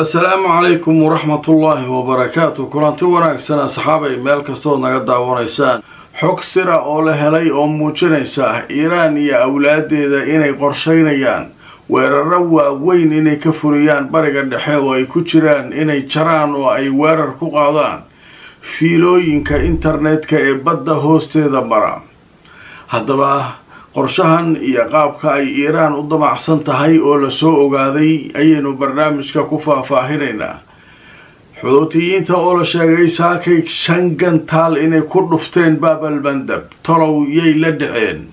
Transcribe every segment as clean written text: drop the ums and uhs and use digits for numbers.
Asalaamu calaykum waraxmatullaahi wabarakaatu. Kulanti wanaagsan, asxaabay, meel kastood naga daawanaysaan. Xog sira oo la helay oo muujinaysa Iiraan iyo awlaadeeda inay qorsheynayaan weeraro waaweyn inay ka fuliyaan Bariga Dhexe, oo ay ku jiraan inay jaraan oo ay weerar ku qaadaan fiilooyinka internetka ee badda hoosteeda mara. Haddaba, qorshahan iyo qaabka ay Iiraan u damacsan tahay oo lasoo ogaaday ayaynu barnaamijka ku faahfaahinaynaa. Xuutiyiinta oo la sheegay saakay shan gantaal inay ku dhufteen Baabalmandab, tolow yay la dhaceen?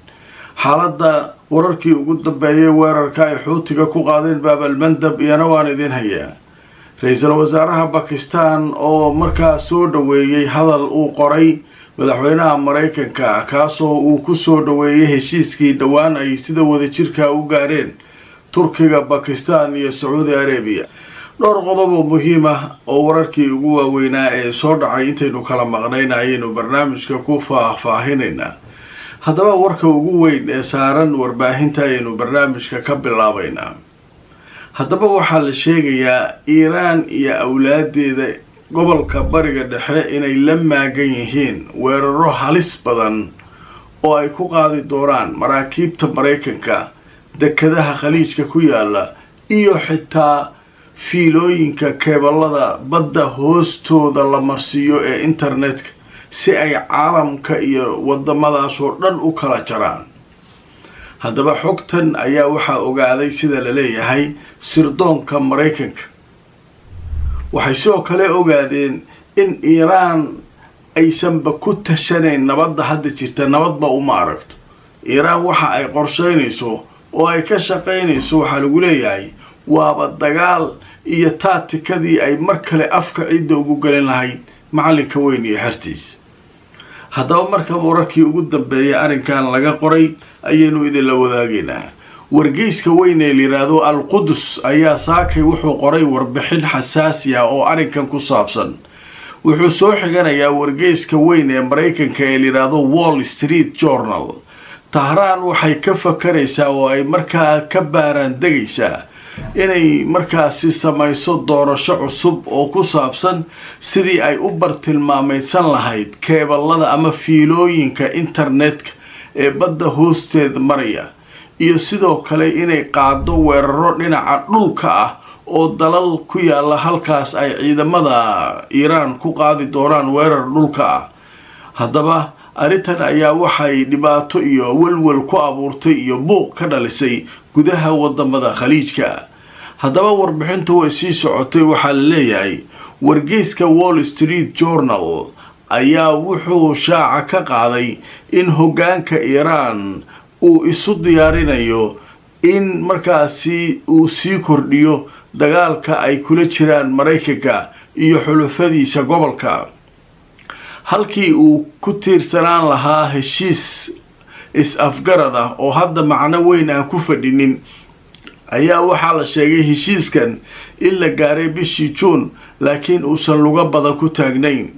Xaaladda wararkii ugu dambeeyay weerarka ay Xuutiga ku qaadeen Baabalmandab iyana waan idin hayaa. Ra-iisul wasaaraha Bakistan oo markaa soo dhaweeyey hadal uu qoray madaxweynaha Maraykanka, kaasoo uu ku soo dhaweeyey heshiiskii dhowaan ay sida wadajirka u gaareen Turkiga, Bakistan iyo Sacuudi Arabiya. Dhowr qodob oo muhiim ah oo wararkii ugu waaweynaa ee soo dhacay intaynu kala maqnayna ayaynu barnaamijka ku faahfaahinaynaa. Haddaba, warka ugu weyn ee saaran warbaahinta ayaynu barnaamijka ka bilaabaynaa. Haddaba, waxaa la sheegayaa Iiraan iyo awlaadeeda gobolka Bariga Dhexe inay la maagan yihiin weeraro halis badan oo ay ku qaadi doonaan maraakiibta Maraykanka, dekadaha Khaliijka ku yaala iyo xitaa fiilooyinka keeballada badda hoostooda la marsiiyo ee internetka, si ay caalamka iyo wadamadaas oo dhan u kala jaraan. Haddaba, xogtan ayaa waxaa ogaaday, sida la leeyahay, sirdoonka Maraykanka. Waxay sidoo kale ogaadeen in Iiraan aysanba ku tashanayn nabadda hadda jirta, nabadba uma aragto. Iiraan waxa ay qorsheynayso oo ay ka shaqaynayso, waxaa lagu leeyahay, waaba dagaal iyo taatikadii ay mar kale afka cidda ugu gelin lahayd macallinka weyn iyo xertiis. Haddaba, marka wararkii ugu dambeeyay arrinkan laga qoray ayaynu idinla wadaagaynaa. Wargeyska weyn ee layidhaahdo Al-Qudus ayaa saakay wuxuu qoray warbixin xasaasi ah oo arrinkan ku saabsan. Wuxuu soo xiganayaa wargeyska weyn ee Maraykanka ee layidhaahdo Wall Street Journal. Tahraan waxay ka fakaraysaa oo ay markaa ka baaraan degaysaa inay markaasi samayso doorasho cusub oo ku saabsan sidii ay u bartilmaameydsan lahayd keeballada ama fiilooyinka internetka ee badda hoosteed maraya, iyo sidoo kale inay qaado weeraro dhinaca dhulka ah oo dalal ku yaala halkaas ay ciidamada Iiraan ku qaadi doonaan weerar dhulka ah. Haddaba, arrintan ayaa waxay dhibaato iyo welwel ku abuurtay iyo buuq ka dhalisay gudaha wadamada Khaliijka. Haddaba, warbixintu way sii socotay. Waxaa la leeyahay wargeyska Wall Street Journal ayaa wuxuu shaaca ka qaaday in hoggaanka Iiraan uu isu diyaarinayo in markaasi uu sii kordhiyo dagaalka ay kula jiraan Maraykanka iyo xulufadiisa gobolka, halkii uu ku tiirsanaan lahaa heshiis is-afgarad ah oo hadda macno weyn aan ku fadhinin. Ayaa waxaa la sheegay heshiiskan in la gaaray bishii Juun, laakiin uusan luga badan ku taagnayn.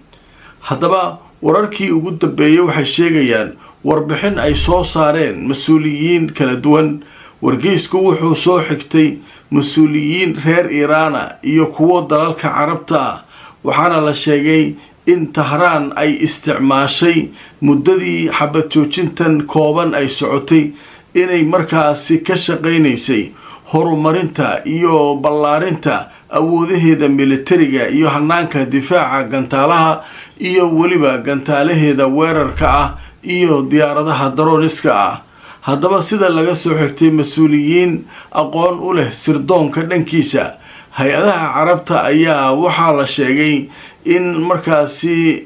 Haddaba, wararkii ugu dambeeyey waxay sheegayaan warbixin ay soo saareen mas-uuliyiin kala duwan. Wargeysku wuxuu soo xigtay mas-uuliyiin reer Iiraana iyo kuwo dalalka Carabta ah, waxaana la sheegay in Tahraan ay isticmaashay muddadii xabad joojintan kooban ay socotay inay markaasi ka shaqaynaysay horumarinta iyo ballaarinta awoodaheeda militariga iyo hanaanka difaaca gantaalaha iyo weliba gantaalaheeda weerarka ah iyo diyaaradaha drones-ka ah. Haddaba, sida laga soo xigtay mas-uuliyiin aqoon u leh sirdoonka dhankiisa hay-adaha Carabta, ayaa waxaa la sheegay in markaasi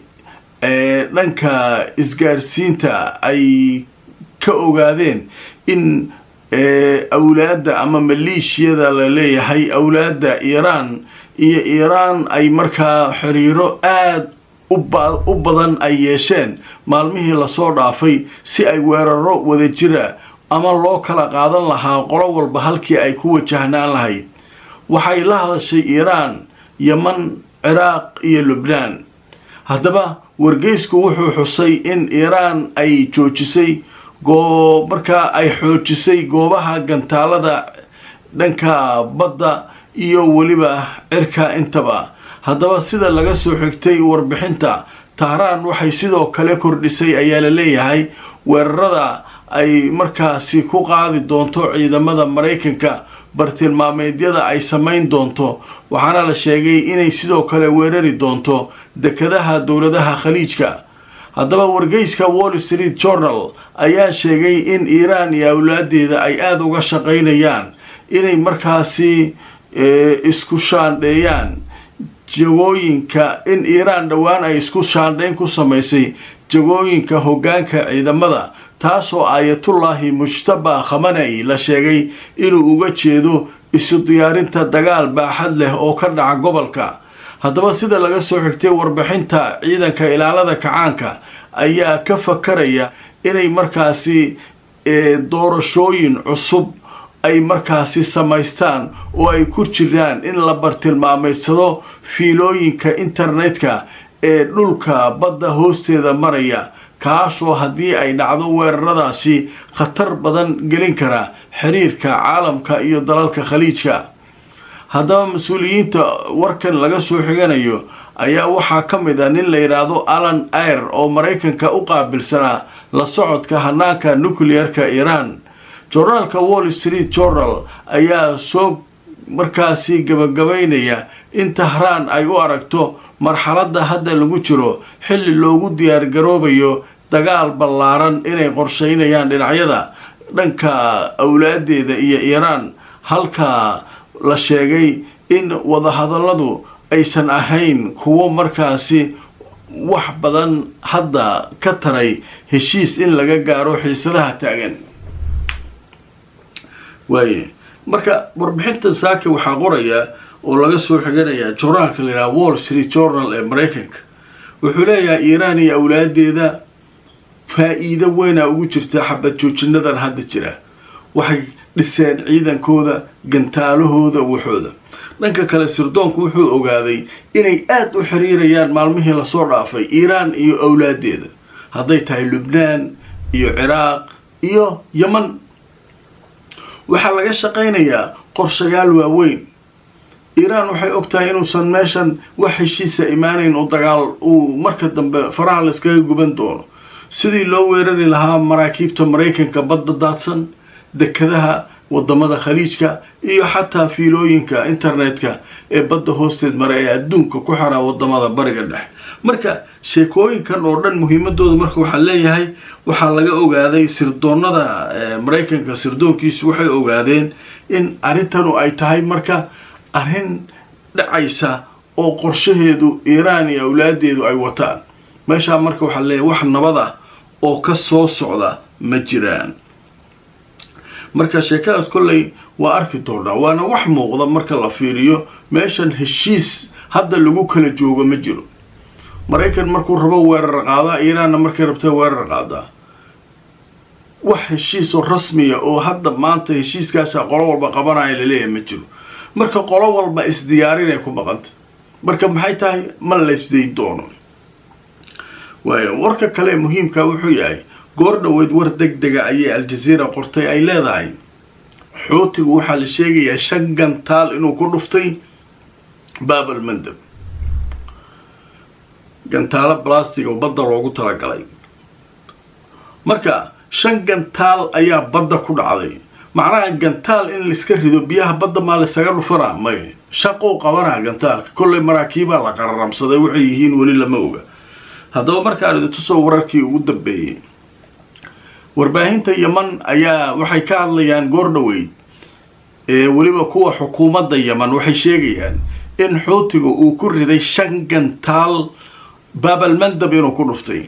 dhanka isgaarsiinta ay ka ogaadeen in awlaadda ama maleeshiyada la leeyahay awlaadda Iiraan iyo Iiraan ay markaa xiriiro aada u badan ay yeesheen maalmihii lasoo dhaafay, si ay weeraro wadajira ama loo kala qaadan lahaa qolo walba halkii ay ku wajahnaan lahayd. Waxay la hadashay Iiraan Yeman, Ciraaq iyo Lubnaan. Haddaba, wargeysku wuxuu xusay in Iiraan ay joojisay, markaa ay xoojisay goobaha gantaalada dhanka badda. iyo weliba cirka intaba. Haddaba sida laga soo xigtay warbixinta, Tahraan waxay sidoo kale kordhisay ayaa la leeyahay weerarada ay markaasi ku qaadi doonto ciidamada Maraykanka bartilmaameedyada ay samayn doonto, waxaana la sheegay inay sidoo kale weerari doonto dekadaha dowladaha Khaliijka. Haddaba wargeyska Wall Street Journal ayaa sheegay in Iiraan iyo awlaadeeda ay aada uga shaqaynayaan inay markaasi isku shaandheeyaan jagooyinka, in Iiraan dhowaan ay isku shaandhayn ku samaysay jagooyinka hoggaanka ciidamada, taasoo Aayatullaahi Mujtaba Khamanei la sheegay inuu uga jeedo isu diyaarinta dagaal baaxad leh oo ka dhaca gobolka. Haddaba sida laga soo xigtay warbixinta, ciidanka ilaalada kacaanka ayaa ka fakaraya inay markaasi doorashooyin cusub ay markaasi samaystaan oo ay ku jiraan in la bartilmaamaysado fiilooyinka internetka ee dhulka badda hoosteeda maraya, kaasoo haddii ay dhacdo weeraradaasi khatar badan gelin kara xiriirka caalamka iyo dalalka Khaliijka. Haddaba mas-uuliyiinta warkan laga soo xiganayo ayaa waxaa ka mid ah nin la yidhaahdo Alan Air oo Maraykanka u qaabilsanaa la socodka hanaanka nuclearka Iiraan. Joornaalka Wall Street Journal ayaa soo markaasi gabagabaynaya in Tahraan ay u aragto marxaladda hadda lagu jiro xilli loogu diyaargaroobayo dagaal ballaaran inay qorsheynayaan dhinacyada dhanka awlaadeeda iyo Iiraan, halka la sheegay in wadahadalladu aysan ahayn kuwo markaasi wax badan hadda ka taray heshiis in laga gaaro xiisadaha taagan. Waaye marka warbixintan saaka waxaa qoraya oo laga soo xiganayaa joornaalka la yidhaha Wall Street Journal ee Maraykanka. Wuxuu leeyahay Iiraan iyo awlaadeeda faa-iido weynaa ugu jirta xabad joojinadan hadda jira, waxay dhiseen ciidankooda, gantaalahooda, waxooda. Dhanka kale sirdoonku wuxuu ogaaday inay aada u xiriirayaan maalmihii lasoo dhaafay Iiraan iyo awlaadeeda, hadday tahay Lubnaan iyo Ciraaq iyo Yeman. Waxaa laga shaqaynayaa qorshayaal waaweyn. Iiraan waxay og tahay inuusan meeshan wax heshiisa imaanayn oo dagaal uu marka dambe faraha layskaga guban doono, sidii loo weerari lahaa maraakiibta Maraykanka badda daadsan, dekadaha wadamada Khaliijka iyo xataa fiilooyinka internetka ee badda hoosteed mara ee adduunka ku xiraa wadamada Bariga Dhexe. Marka sheekooyinkan oo dhan muhiimadooda marka waxaa leeyahay waxaa laga ogaaday sirdoonada Maraykanka, sirdoonkiisu waxay ogaadeen in arrintanu ay tahay marka arrin dhacaysa oo qorshaheedu Iiraan iyo awlaadeedu ay wataan meeshaa. Marka waxaa leeyahay wax nabad ah oo ka soo socda ma jiraan. Marka sheekadaas kolley waa arki doonaa, waana wax muuqda marka la fiiriyo meeshan heshiis hadda lagu kala joogo ma jiro. Maraykan markuu rabo weerar qaadaa, Iiraanna markay rabta weerar qaadaa. Wax heshiis oo rasmiya oo hadda maanta heshiiskaasa qolo walba qabanaya laleeyahay ma jiro. Marka qolo walba isdiyaarinay ku maqanta. Marka maxay tahay? Ma laysdayn doono. Waayo, warka kale muhiimka wuxuu yahay goor dhoweyd war deg dega ayay Aljaziira qortay, ay leedahay Xuutigu waxaa la sheegayaa 5 gantaal inuu ku dhuftay Baabal Mandab, gantaalo balastic oo badda loogu talagalay. Marka 5 gantaal ayaa badda ku dhacday. Macnaha gantaal in laiska rido biyaha badda maa laysaga dhufanaa? May shaqou qabanaa gantaalka. Kollay maraakiibaa la qararamsaday, waxay yihiin weli lama oga. Haddaba markaan idin tusoo wararkii ugu dambeeyey, warbaahinta Yeman ayaa waxay ka hadlayaan goor dhoweyd, weliba kuwa xukuumadda Yeman waxay sheegayaan in Xuutiga uu ku riday 5 gantaal Baabal Mandab inuu ku dhuftay.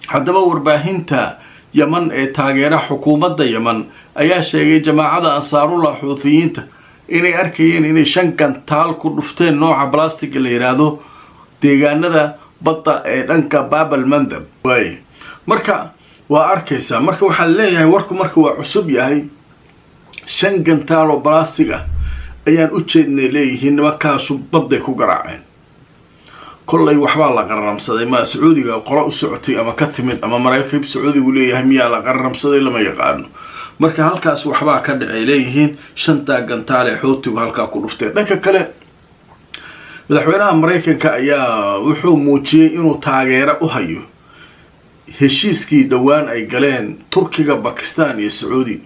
Haddaba warbaahinta Yeman ee taageera xukuumadda Yeman ayaa sheegay jamaacada Ansaarullah Xuutiyiinta inay arkayeen inay 5 gantaal ku dhufteen nooca balastiga la yidhaahdo deegaanada badda ee dhanka Baabal Mandab. Waay marka waa arkaysaa. Marka waxaa leeyahay warku marka waa cusub yahay, 5 gantaal oo balastig ah ayaan u jeednay leeyihiin nimankaasu badday ku garaaceen. Kollay waxbaa la qararamsaday, ma Sacuudiga qolo u socotay ama ka timid ama maraakiib Sacuudigu leeyahay miyaa la qararamsaday, lama yaqaano. Marka halkaas waxbaa ka dhacay leeyihiin, shantaa gantaale Xuutigu halkaa ku dhufteen. Dhanka kale, madaxweynaha Maraykanka ayaa wuxuu muujiyey inuu taageero u hayo heshiiskii dhowaan ay galeen Turkiga, Bakistan iyo Sacuudi.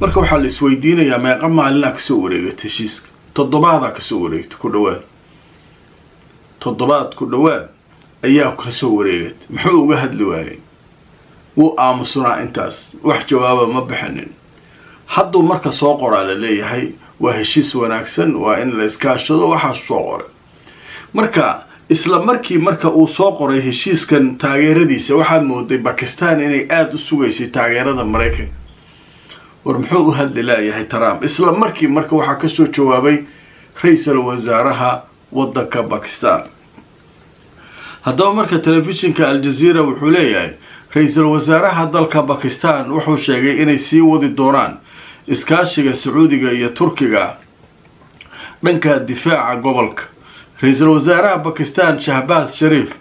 Marka waxaa la isweydiinayaa, meeqa maalinaa kasoo wareegatay heshiiska? Toddobaadaa kasoo wareegtay ku dhawaad, toddobaad ku dhawaad ayaa kasoo wareegatay. Muxuu uga hadli waayey? Wuu aamusunaa intaas, wax jawaaba ma bixinin. Hadduu marka soo qoraa la leeyahay waa heshiis wanaagsan, waa in la iskaashado, waxaas soo qoray. Marka isla markii marka uu soo qoray heshiiskan taageeradiisa, waxaad mooday Bakistan inay aada u sugaysay taageerada Maraykanka. War muxuu u hadli laayahay Trump? Isla markii marka waxaa kasoo jawaabay ra-iisul wasaaraha wadanka Bakistan. Haddaba marka telefishinka Aljazeera wuxuu leeyahay, ra-iisul wasaaraha dalka Bakistan wuxuu sheegay inay sii wadi doonaan iskaashiga Sacuudiga iyo Turkiga dhanka difaaca gobolka. Ra-iisul wasaaraha Bakistan Shahbaaz Shariif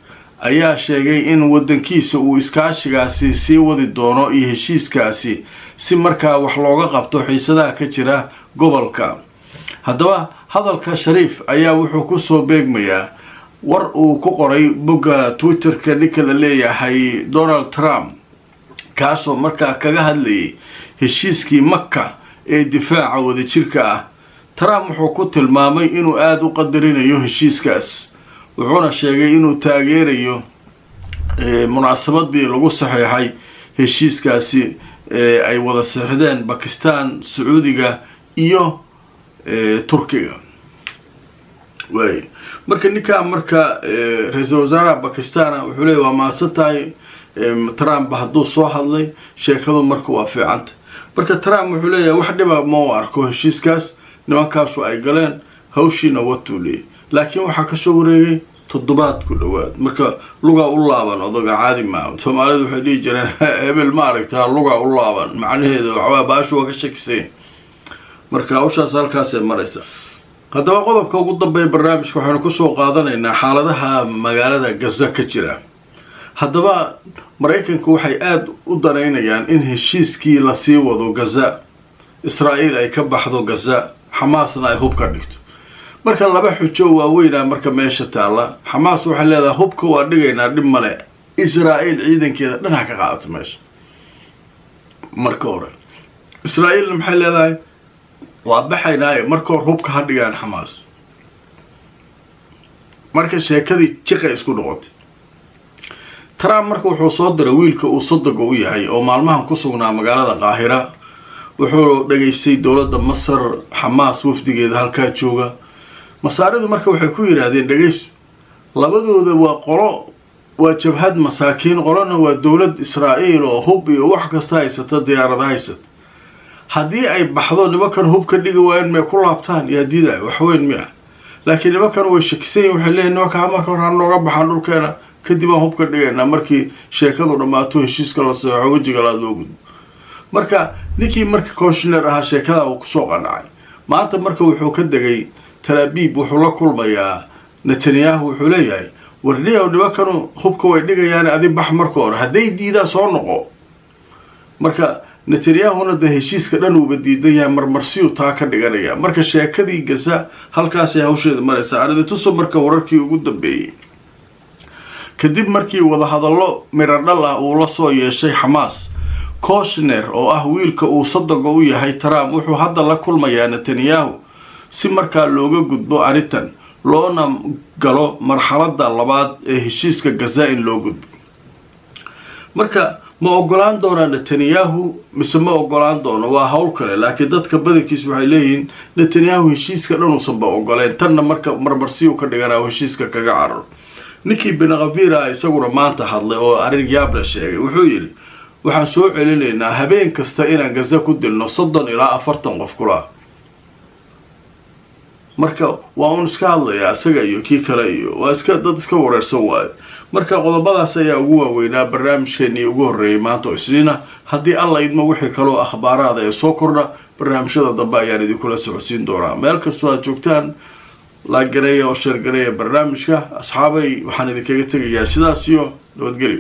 ayaa sheegay in wadankiisa uu iskaashigaasi sii wadi doono iyo heshiiskaasi, si markaa wax looga qabto xiisadaha ka jira gobolka. Haddaba hadalka Shariif ayaa wuxuu kusoo beegmayaa war uu ku qoray bogga Twitterka ninka la leeyahay Donald Trump, kaasoo markaa kaga hadlayay heshiiskii Maka ee difaaca wadajirka ah. Trump wuxuu ku tilmaamay inuu aada u qadarinayo heshiiskaas, wuxuuna sheegay inuu taageerayo munaasabadii lagu saxeexay heshiiskaasi ay wada saxdeen Bakistan, Sacuudiga iyo Turkiga. Waay marka ninkaa marka ra-iisul wasaaraha Bakistana wuxuu leeyay, waa mahadsan tahay Trump hadduu soo hadlay, sheekadu marka waa fiicanta. Marka Trump wuxuu leeyahay wax dhiba ma u arko heshiiskaas nimankaasu ay galeen, hawshiina watuu leeyay. Laakiin waxaa kasoo wareegay toddobaad ku dhawaad. Marka lugaa u laaban odaga, caadi maa. Soomaalidu waxay dhihi jireen, hebel ma aragtaa, lugaa u laaban, macnaheeda waxbaa baashu waa ka shakisay. Marka hawshaas halkaasay maraysa. Haddaba qodobka ugu dambeeya barnaamijka waxaynu kusoo qaadanaynaa xaaladaha magaalada Gaza ka jira. Haddaba Maraykanku waxay aada u danaynayaan in heshiiskii lasii wado Gaza, Israa'iil ay ka baxdo Gaza, Xamaasna ay hub ka dhigto. Marka laba xujo waaweynaa marka meesha taalla. Xamaas waxay leedahay, hubka waa dhigaynaa, dhib male, Israa'iil ciidankeeda dhan ha ka qaadato meesha marka hore. Israa'iilna maxay leedahay? Waa baxaynaaye, marka hore hubka ha dhigaan Xamaas. Marka sheekadii jiqay isku noqotay. Trump marka wuxuu soo diray wiilka uu sodoga u yahay oo maalmahan ku sugnaa magaalada Qaahira. Wuxuu dhageystay dowladda Masar, Xamaas wafdigeeda halkaa jooga. Masaaridu marka waxay ku yidhaahdeen, dhegayso, labadooda waa qolo, waa jabhad masaakiin, qolona waa dowlad Israa'iil oo hub iyo wax kasta haysata, diyaarada haysata. Haddii ay baxdo nimankan hub ka dhigi waayeen, may ku laabtaan? Yaa diidayo? Waxweyn miya? Laakiin nimankan way shakisan yihin. Waxay leeyihin, nimanka marka hore ha nooga baxaan dhulkeena, kadib aan hub ka dhigaynaa markii sheekadu dhammaato, heshiiska la saxeexo, wejiga laad loo gudbo. Marka ninkii marka Kushner ahaa sheekada uu kusoo qanacay. Maanta marka wuxuu ka degay Talaabiib, wuxuu la kulmayaa Netanyahu. Wuxuu leeyahay, warniyow, nimankanu hubka way dhigayaan, adi bax marka hore, hadday diidaan soo noqo. Marka Netanyahuna dee heshiiska dhan uuba diidan yahay, marmarsiyuu taa ka dhiganaya. Marka sheekadii Gaza halkaasay hawsheeda maraysaa. Anidituso marka wararkii ugu dambeeyey. Kadib markii wadahadallo miradhal ah uu la soo yeeshay Xamaas, Kushner oo ah wiilka uu sodoga u yahay Trump wuxuu hadda la kulmayaa Netanyahu si markaa looga gudbo arrintan, loona galo marxaladda labaad ee heshiiska Gaza in loo gudbo. Marka ma ogolaan doonaa Netanyahu mise ma ogolaan doono, waa hawl kale. Laakiin dadka badankiisu waxay leeyihiin Netanyahu heshiiska dhan uusanba ogoleen, tanna marka marmarsiyu ka dhiganaa heshiiska kaga cararo. Ninkii Ben Gvir isaguna maanta hadlay oo arrin yaabla sheegay. Wuxuu yidhi, waxaan soo celinaynaa habeen kasta inaan Gaza ku dilno 30 ilaa 40 qof kulaa. Marka waa un iska hadlayaa isaga iyo kii kale, iyo waa iska dad iska wareersan waayo. Marka qodobadaas ayaa ugu waaweynaa barnaamijkeenii ugu horreeyay maanta oo Isniina. Haddii Alla idmo, wixii kaloo akhbaaraada ee soo kordha barnaamijyada dambe ayaan idinkula socodsiin doonaa. Meel kastoo aad joogtaan, like gareeya oo share gareeya barnaamijka. Asxaabay, waxaan idinkaga tegayaa sidaas iyo nabadgelyo.